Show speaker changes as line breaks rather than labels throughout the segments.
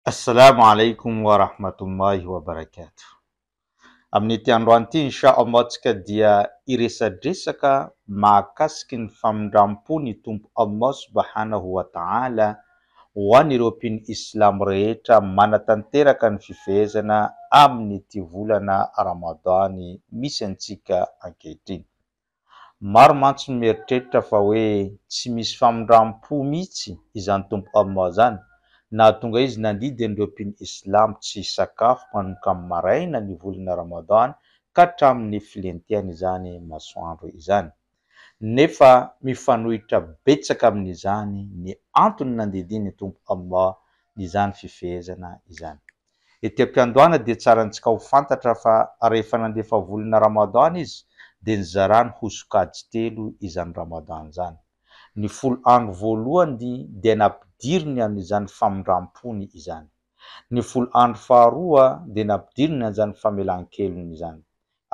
Assalamu alaikum wa rahmatullahi wa barakatuh. Amin'ity androany ity insha Allah tsika dia hiresadresaka mahakasiky ny famindram-po ny Tompo Allah subhanahu wa ta'ala ho an'ireo mpino Islamo rehetra manatanteraka ny fifehezana amin'ity volana Ramadany misy antsika ankehitriny. Maro mantsy no mieritreritra fa hoe tsy misy famindram-po mihitsy izany Tompo Allah izany, nahatonga Izy nandidy an'ireo mpino Islamo tsy hisakafo manomboka amin'ny maraina ny volana Ramadan ka hatramin'ny filentehan' izany masoandro izany. Nefa mifanohitra betsaka amin'izany ny antony nandidian'ny Tompo Allah izany fifehezana izany. Ety am-piandohana dia tsarantsika ho fantatra fa rehefa nandefa volana Ramadan izy dia nizarany ho sokajy telo izany Ramadan izany. Ny folo andro voalohany dia nampidiriny an'izany famindram-pony izany. Ny folo andro faharoa dia nampidiriny an'izany famelan-kelony izany.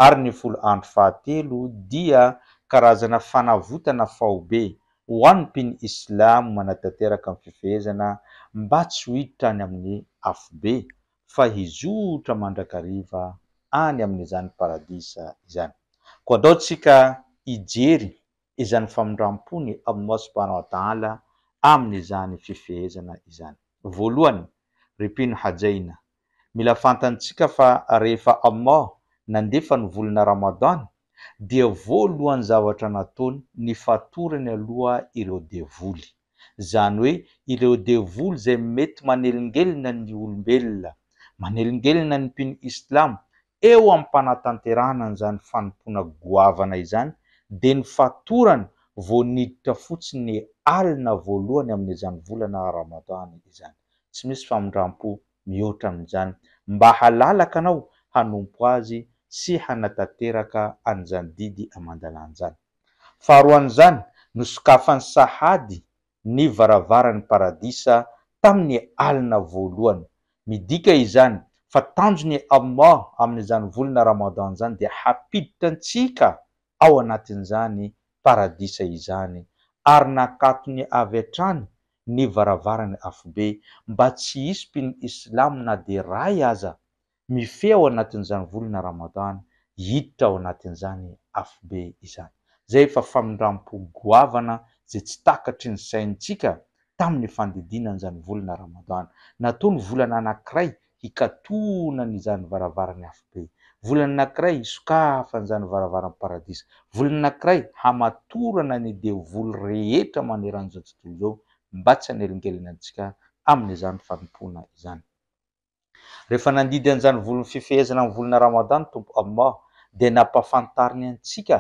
Ary ny folo andro fahatelo dia karazana fanavotana faobe ho an'ny mpino islamo manatanteraka ny fifehezana mba tsy ho hiditra any amin'ny afobe fa hizotra mandrakariva any amin'izany paradisa izany. Koa andao tsika hijery izany famindram-pony Allah subhanahu wa ta'ala amin'izany fifehezana izany. Voalohany, ry mpino hajaina, mila fantantsika fa rehefa Allah nandefa ny volana Ramadan dia voalohany zavatra nataony ny fatorany aloha ireo devoly. Izany hoe ireo devoly izay mety manelingelina ny olombelona, manelingelina ny mpino Islamo eo am-panatanterahana an'izany fanompoana goavana izany dia ny fatorany vao niditra fotsiny ny alina voalohany amin'izany volana Ramadan izany. Tsy misy famindram-po mihoatra amin'izany mba halalaka anao hanompo Azy sy hanatanteraka an'izany didy aman-dalàna izany. Faharoan'izany, nosokafany sahady ny varavaran'ny Paradisa tamin'ny alina voalohany. Midika izany fa tanjon'i Allah amin'izany volana Ramadan izany dia hampiditra antsika ao anatin'izany Paradisa izany ary nakatony avy hatrany ny varavaran'ny afobe mba tsy hisy mpino Islamo na dia iray aza mifehy ao anatin'izany volana Ramadan hiditra ao anatin'izany afobe izany. Izay efa famindram-po goavana izay tsy takatry ny saintsika tamin'ny fandidiana an'izany volana Ramadan. Nataony volana anankiray hikatonany izany varavaran'ny afobe, volana anankiray hisokafany izany varavaran'ny paradisa, volana anankiray hamatorana ny devoly rehetra manerana izao tontolo izao mba tsy hanelingelina antsika amin'izany fanompoana izany. Rehefa nandidy an'izany volon'ny fifehezana amin'ny volana Ramadan ny Tompo Allah dia nampafantariny antsika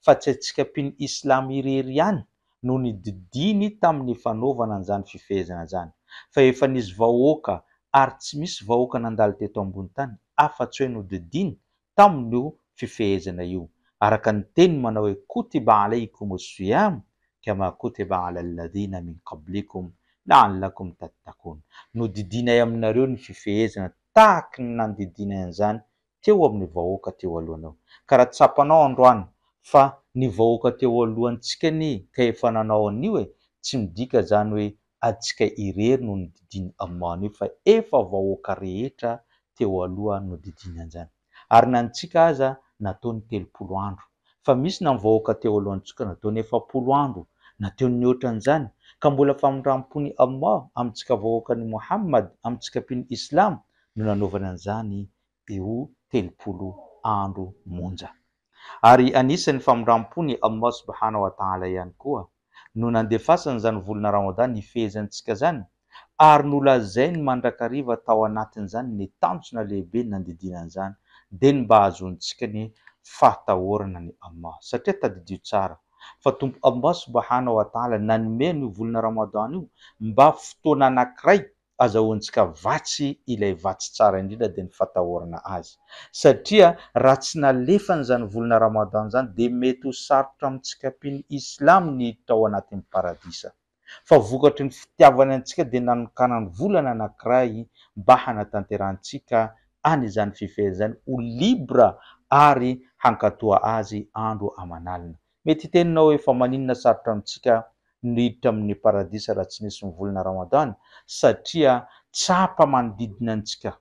fa tsy antsika mpino Islam irery ihany no nididiany tamin'ny fanaovana an'izany fifehezana izany fa efa nisy vahoaka ary tsy misy vahoaka nandalo teto ambony tany afa-tsy hoe nodidiany tamin'io fifehezana io, araka ny teniny manao hoe, Kotiba alaykumu siyam kama kotiba ala alladhina min qablikum la'allakum tattaqun, Nodidianay aminareo ny fifehezana tahaky ny nandidianay an'izany teo amin'ny vahoaka teo alohanao. Ka raha tsapanao androany fa ny vahoaka teo alohantsika anie ka efa nanao an'io e, tsy midika izany hoe antsika irery no nodidian'i Allah an'io fa efa vahoaka rehetra teo aloha nodidiany an'izany. Ary na antsika aza nataony 30 andro. Fa misy na ny vahoaka teo alohantsika nataony 40 andro, nataony nihoatra an'izany. Ka mbola famindram-pon'i Allah amintsika vahoakan'i Muhammad, amintsika mpino Islam no nanaovany an'izany io 30 andro monja. Ary anisan'ny famindram-pon'i Allah subhanahu wa ta'ala ihany koa no nandefasany izany volana Ramadan nifehezantsika izany ary nolazainy mandrakariva tao anatin'izany ny tanjona lehibe nandidiana an'izany dia ny mba hahazoantsika ny fahatahorana an'i Allah satria tadidio tsara fa Tompo Allah subhanahu wa ta'ala nanome an'io volana Ramadan io mba fotoana anankiray azahoantsika vatsy ilay vatsy tsara indrindra dia ny fatahorana azy. Satria raha tsy nalefany izany volana Ramadan izany dia mety ho sarotra amintsika mpino Islam ny hiditra ao anatin'ny paradisa. Fa vokatry ny fitiavany antsika dia nanokanany volana anankiray mba hanatanterahantsika an'izany fifehezana izany ho libre ary hankatoa azy andro aman'alina. Mety hiteny ianao hoe fa maninona sarotra amintsika ny hiditra amin'ny paradisa raha tsy nisy ny volana Ramadan? Satria Tsapa manodidina antsika,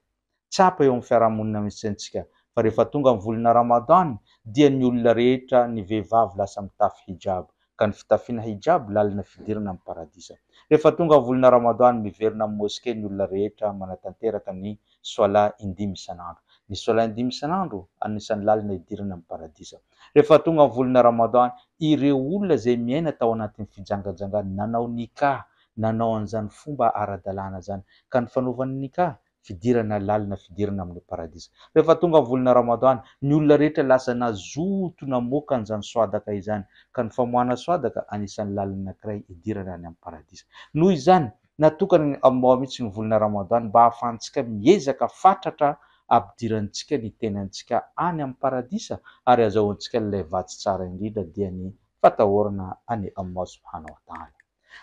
tsapa eo amin'ny fiarahamonina misy antsika fa rehefa tonga ny volana Ramadan dia ny olona rehetra, ny vehivavy lasa mitafy hijab, ka ny fitafiana hijab lalana fidirana amin'ny paradisa. Rehefa tonga ny volana Ramadan miverina amin'ny moske ny olona rehetra manatanteraka ny Soalah indimy isan'andro. Ny Soalah indimy isan'andro anisan'ny lalana hidirana amin'ny paradisa. Rehefa tonga ny volana Ramadan, ireo olona izay miaina tao anatin'ny fijangajangana, nanao nikah, nanao an'izany fomba ara-dalàna izany, ka ny fanaovana nikah, fidirana lalina fidirana amin'ny paradisa. Rehefa tonga ny volana Ramadan, ny olona rehetra lasa nazoto namoaka an'izany swadaka izany, ka ny famoahana swadaka anisan'ny lalana anankiray hidirana any amin'ny paradisa. Noho izany, natokana ny Allah mihitsy ny volana Ramadan mba hahafahantsika miezaka fatratra hampidirantsika ny tenantsika any amin'ny paradisa ary hazahoantsika ilay vatsy tsara indrindra dia ny fatahorana an'i Allah subhanahu wa ta'ala.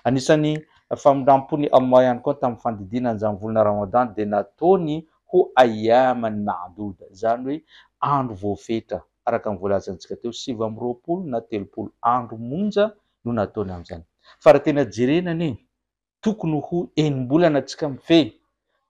Anisan'ny famindram-pon'i Allah ihany koa tamin'ny fandidiana an'izany volana Ramadan dia nataony ho ayyaman ma'duda, izany hoe andro voafetra, araka ny voalazantsika teo, 29 na 30 andro monja no nataony amin'izany. Fa raha tena jerena anie, tokony ho enim-bolana tsika mifehy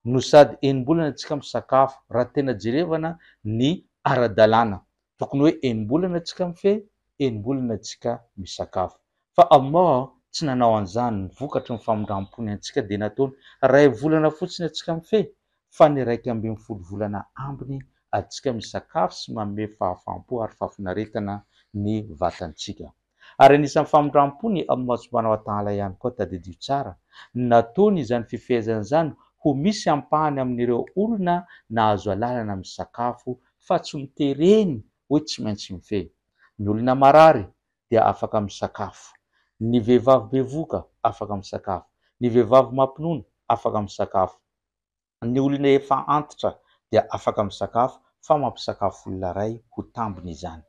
no sady enim-bolana tsika misakafo, raha tena jerevana ny ara-dalàna, tokony hoe enim-bolana tsika mifehy, enim-bolana tsika misakafo. Fa Allah tsy nanao an'izany, ny vokatry ny famindram-pony antsika dia nataony iray volana fotsiny antsika mifehy, fa ny 11 volana ambiny antsika misakafo sy manome fahafaham-po ary fahafinaretana ny vatantsika. Ary anisan'ny famindram-pony Allah subhanahu wa ta'ala ihany koa, tadidio tsara, ny nataony izany fifehezana izany ho misy ampahany amin'ireo olona nahazo alalana misakafo fa tsy notereny hoe tsy maintsy mifehy. Ny olona marary dia afaka misakafo. Ny vehivavy bevohoka afaka misakafo. Ny vehivavy mampinono afaka misakafo. Ny olona efa antitra dia afaka misakafo fa mampisakafo olona iray ho tambiny izany.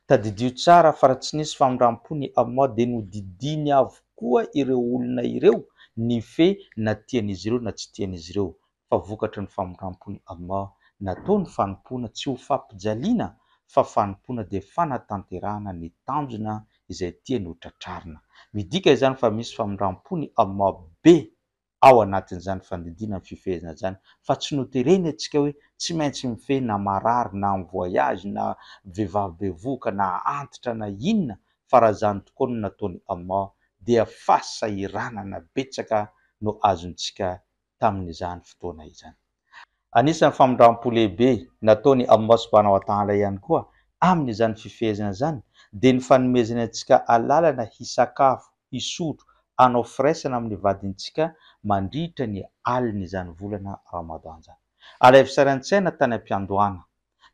Tadidio tsara fa raha tsy nisy famindram-po ny Allah dia nodidiany avokoa ireo olona ireo nifehy na tian'izy ireo na tsy tian'izy ireo. fa vokatry ny famindrampon'i Allah natao ny fanompoana tsy ho fampijaliana fa fanompoana dia fanatanterahana ny tanjona izay tiany ho tratrarina. Midika izany fa misy famindrampon'i Allah be ao anatin'izany fandidiana ny fifehezana izany fa tsy notereny antsika hoe tsy maintsy mifehy na marary na en voyage na vehivavy bevohoka na antitra na inona fa raha izany tokoa no nataon'i Allah dia fahasahiranana betsaka no azontsika tamin'izany fotoana izany. Anisan'ny famindram-po lehibe nataon'i Allah subhanahu wa ta'ala ihany koa amin'izany fifehezana izany dia ny fanomezany antsika alalana hisakafo, hisotro, hanao firaisana amin'ny vadintsika mandritra ny alin'izany volana Ramadan izany. Alaivo sary an-tsaina tany am-piandohana.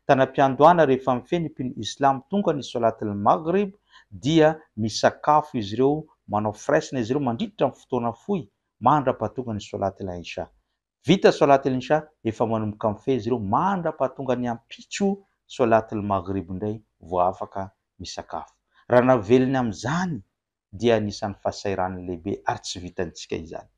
Tany am-piandohana rehefa mifehy ny mpino Islam tonga ny Solat al-Maghrib dia misakafo izy ireo, manao firaisana izy ireo mandritra ny fotoana fohy mandra-pahatonga ny Solat al-Isha. Vita Solat al-Isha, efa manomboka mifehy izy ireo mandra-pahatonga ny ampitso Solat al-Maghrib indray vao afaka misakafo. Raha navelony amin'izany dia anisan'ny fahasahiranana lehibe ary tsy vitantsika izany.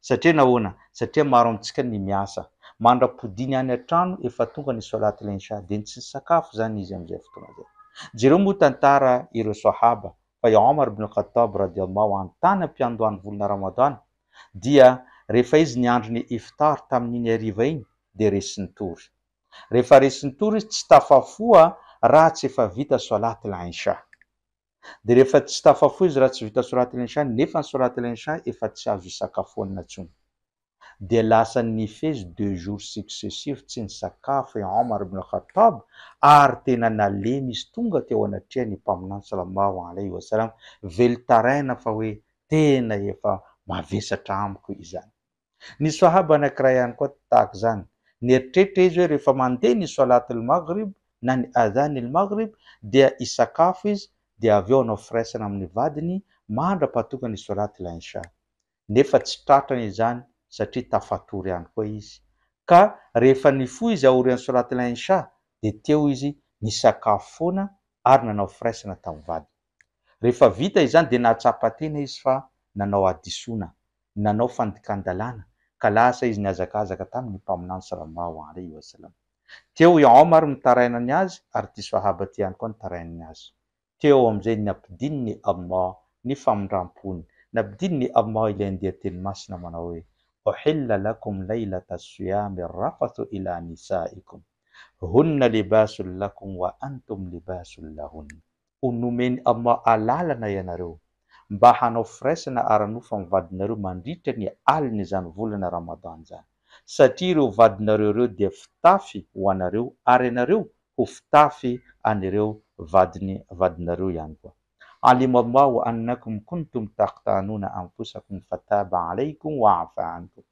Satria nahoana? Satria maro amintsika ny miasa. Mandra-podiany any an-trano efa tonga ny Solat al-Isha dia tsy nisakafo izany izy amin'izay fotoana izay. Jereo moa tantara ireo Sahaba fa i Omar ibn Khattab radiallahu anhu tany am-piandohan'ny volana Ramadan dia rehefa izy niandry ny iftar tamin'iny hariva iny dia resin-tory. Rehefa resin-tory izy tsy tafafoha raha tsy efa vita solat al-isha. Dia rehefa tsy tafafoha izy raha tsy vita solat al-isha nefa ny solat al-isha efa tsy azo isakafoanina intsony. dia lasa nifezy deux jours successifs tsy nisakafo i Omar ibn Khattab ary tena nalemy izy tonga teo anatrehan'ny Mpaminany sallallahu alaihi wa sallam velon-taraina fa hoe tena efa mavesatra amiko izany. Ny Swahaba anankiray ihany koa tahaka izany, nieritreritra izy hoe rehefa mandeha ny Solat al-Maghrib na ny Adhan al-Maghrib dia hisakafo izy dia avy eo hanao firaisana amin'ny vadiny mandra-pahatonga ny Solat al-Isha. nefa tsy tratrany izany satria tafatory ihany koa izy, ka rehefa nifoha izy aorian'ny Solat al-Insha dia teo izy nisakafo foana ary nanao firaisana tamin'ny vadiny. Rehefa vita izany dia nahatsapa tena izy fa nanao hadisoana, nanao fandikan-dalàna, ka lasa izy nihazakazaka tamin'ny Mpaminany Sallallahu alaihi wa sallam. Teo i Omar nitaraina ny azy ary ity Swahaba ity ihany koa nitaraina ny azy. Teo amin'izay ny nampidininy Allah ny famindram-pony, nampidininy Allah ilay andian-teny masina manao hoe, Uhilla lakum laylata siyami rafathu ila nisaikum hunna libasun lakum wa antum libasun lahun. Ho nomen'i Allah alalana ianareo mba hanao firaisana ara-nofo amin'ny vadinareo mandritra ny alin'izany volana Ramadan izany, satria ireo vadinareo ireo dia fitafy ho anareo ary ianareo ho fitafy an'ireo vadiny vadinareo ihany koa. Alima Allahu annakum kuntum takhtanuna anfusakum fataba alaykum wa afa ankum.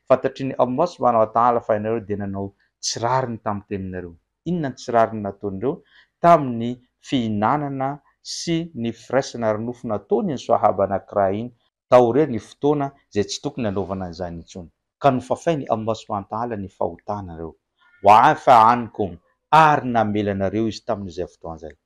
Fantatry ny Allah subhanahu wa ta'ala fa ianareo dia nanao tsy rariny tamin'ny teninareo. Inona ny tsy rariny nataon'ireo? Tamin'ny fihinanana sy ny firaisana ara-nofo nataony iny Swahaba anankiray iny taorian'ny fotoana izay tsy tokony hanaovana an'izany intsony. Ka nofafain'i Allah subhanahu wa ta'ala ny fahotanareo. Wa afa ankum, ary namela anareo Izy tamin'izay fotoana izay.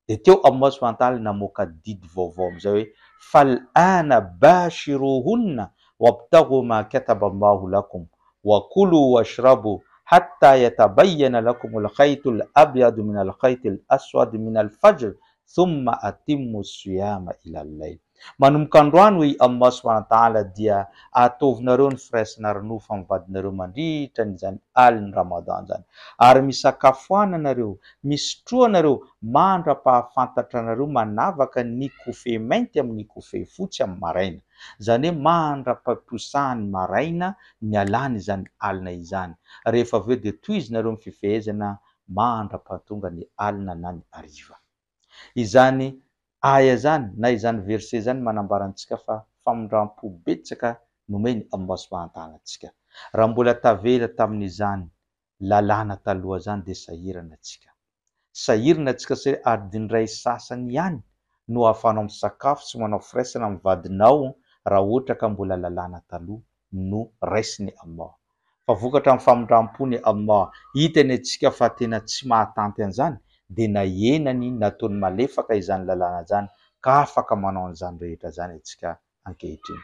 Dia teo Allah subhanahu wa ta'ala namoaka didy vaovao amin'izay hoe, Fal-ana bashiruhunna wabtaghu ma kataba Allahu lakum, wa kulu washrabu hatta yatabayyana lakum al-khaytu al-abyadu min al-khayti al-aswadi min al-fajr thumma atimmu as-siyama ila al-layl. Manomboka androany hoy Allah subhanahu wa ta'ala dia ataovinareo ny firaisana ara-nofo amin'ny vadinareo mandritra an'izany alin'ny Ramadan izany. Ary misakafoana nareo, misotroa nareo mandra-pahafantatra anareo manavaka ny kofehy mainty amin'ny kofehy fotsy amin'ny maraina. Izany hoe mandra-papiposahan'ny maraina nialana izany alina izany. Rehefa avy eo dia tohizinareo ny fifehezana mandra-pahatonga ny alina na ny hariva. Izany aya izany na izany verset izany manambara antsika fa famindram-po betsaka nomen'i Allah subhanahu wa ta'ala antsika. Raha mbola tavela tamin'izany lalàna taloha izany dia sahirana antsika. Sahirana antsika satria adiny iray sasany ihany no ahafahanao misakafo sy manao firaisana amin'ny vadinao raha ohatra ka mbola lalàna taloha no raisin'i Allah. Fa vokatra amin'ny famindram-pony Allah, hitany antsika fa tena tsy mahatanty an'izany, dia nahenany, nataony malefaka izany lalàna izany, ka afaka manao an'izany rehetra izany antsika ankehitriny.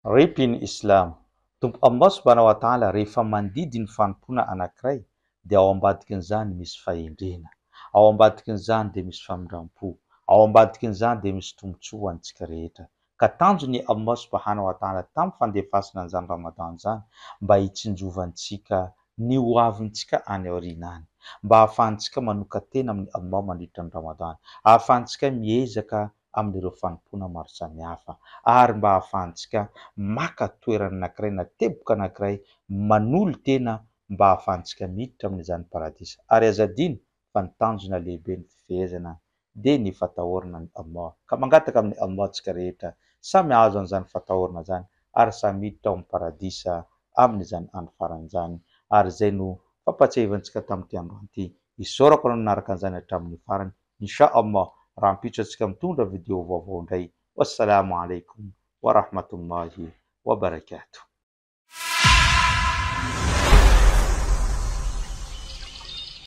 Ry mpino Islamo, Tompo Allah subhanahu wa ta'ala rehefa mandidy ny fanompoana anankiray dia ao ambadikin'izany misy fahendrena, ao ambadikin'izany dia misy famindram-po, ao ambadikin'izany dia misy tombontsoa ho antsika rehetra. Ka tanjon'i Allah subhanahu wa ta'ala tamin'ny fandefasana an'izany Ramadan izany mba hitsinjovantsika ny ho avintsika any aoriana any, mba hahafahantsika manokan-tena amin'i Allah mandritra ny Ramadan, hahafahantsika miezaka amin'ireo fanompoana maro samihafa, ary mba hahafahantsika maka toerana anankiray na teboka anankiray manolo-tena mba hahafahantsika miditra amin'izany paradisa. Ary aza adino fa ny tanjona lehibe ny fifehezana dia ny fatahorana an'i Allah. Ka mangataka amin'i Allah antsika rehetra samy hahazo an'izany fatahorana izany ary samy hiditra ao amin'ny paradisa amin'izany andro farany izany. Ary izay no fampahatsiahivantsika tamin'ity androany ity. Isaorako anao nanaraka an'izany hatramin'ny farany. Insha Allah rahampitso antsika mitondra video vaovao indray. Wassalamu alaikum wa rahmatullahi wa barakatuh.